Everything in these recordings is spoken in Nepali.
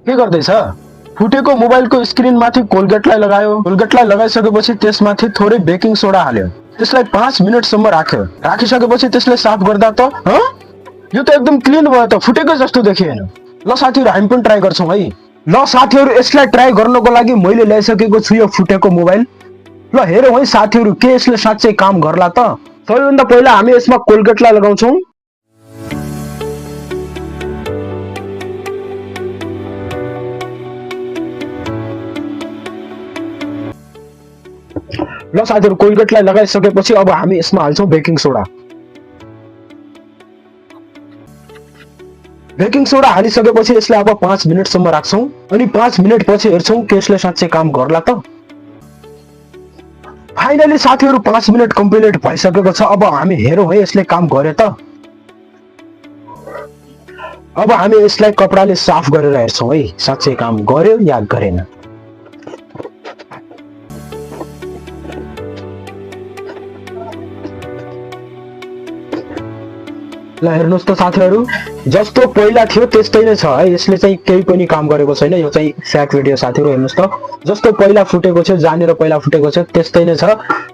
के गर्दैछ? फुटेको मोबाइलको स्क्रिनमाथि कोलगेटलाई लगायो। कोलगेटलाई लगाइसकेपछि त्यसमाथि थोरै बेकिङ सोडा हाल्यो। त्यसलाई 5 मिनेटसम्म राख्यो। राखिसकेपछि त्यसलाई साफ गर्दा त यो त एकदम क्लिन भयो त, फुटेको जस्तो देखिएन। ल साथीहरु, हामी पनि ट्राई गर्छौं है। ल साथीहरु, यसलाई ट्राई गर्नको लागि मैले ल्याइसकेको छु यो फुटेको मोबाइल। ल हेरौँ है साथीहरु, के यसले साच्चै काम गर्ला त? सबैभन्दा पहिला हामी यसमा कोलगेटलाई लगाउँछौं। ल साथीहरु, कोलगेटलाई लगाइसकेपछि अब हामी यसमा हाल्छौं बेकिङ सोडा। बेकिङ सोडा हालिसकेपछि यसलाई अब 5 मिनेटसम्म राख्छौं अनि 5 मिनेट पछि हेर्छौं के यसले साच्चै काम गर्ला त। फाइनली साथीहरु 5 मिनेट कम्प्लिट भइसकेको छ। अब हामी हेरौँ है यसले काम गर्यो त। अब हामी यसलाई कपडाले साफ गरेर हेर्छौं है साच्चै काम गर्यो या गरेन। ल हेर्नुस् त साथीहरु, जस्तो पहिला थियो त्यस्तै नै छ है। यसले चाहिँ केही पनि काम गरेको छैन। यो चाहिँ फ्याक भिडियो साथीहरु, हेर्नुस् त। जस्तो पहिला फुटेको थियो, जानेर पहिला फुटेको छ त्यस्तै नै छ।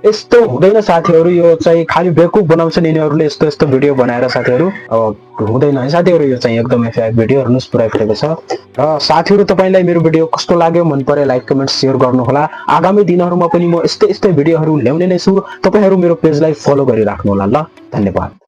यस्तो हुँदैन साथीहरु, यो चाहिँ खाली बेकुफ बनाउँछन् यिनीहरुले यस्तो यस्तो भिडियो बनाएर साथीहरु। अब हुँदैन है साथीहरु, यो चाहिँ एकदमै फ्याक भिडियो। हेर्नुस् पुरै फुटेको छ। र साथीहरु, तपाईलाई मेरो भिडियो कस्तो लाग्यो, मन परे लाइक कमेन्ट शेयर गर्नु होला। आगामी दिनहरुमा पनि म यस्तै यस्तै भिडियोहरु ल्याउने नै छु। तपाईहरु मेरो पेजलाई फलो गरिराख्नु होला। ल धन्यवाद।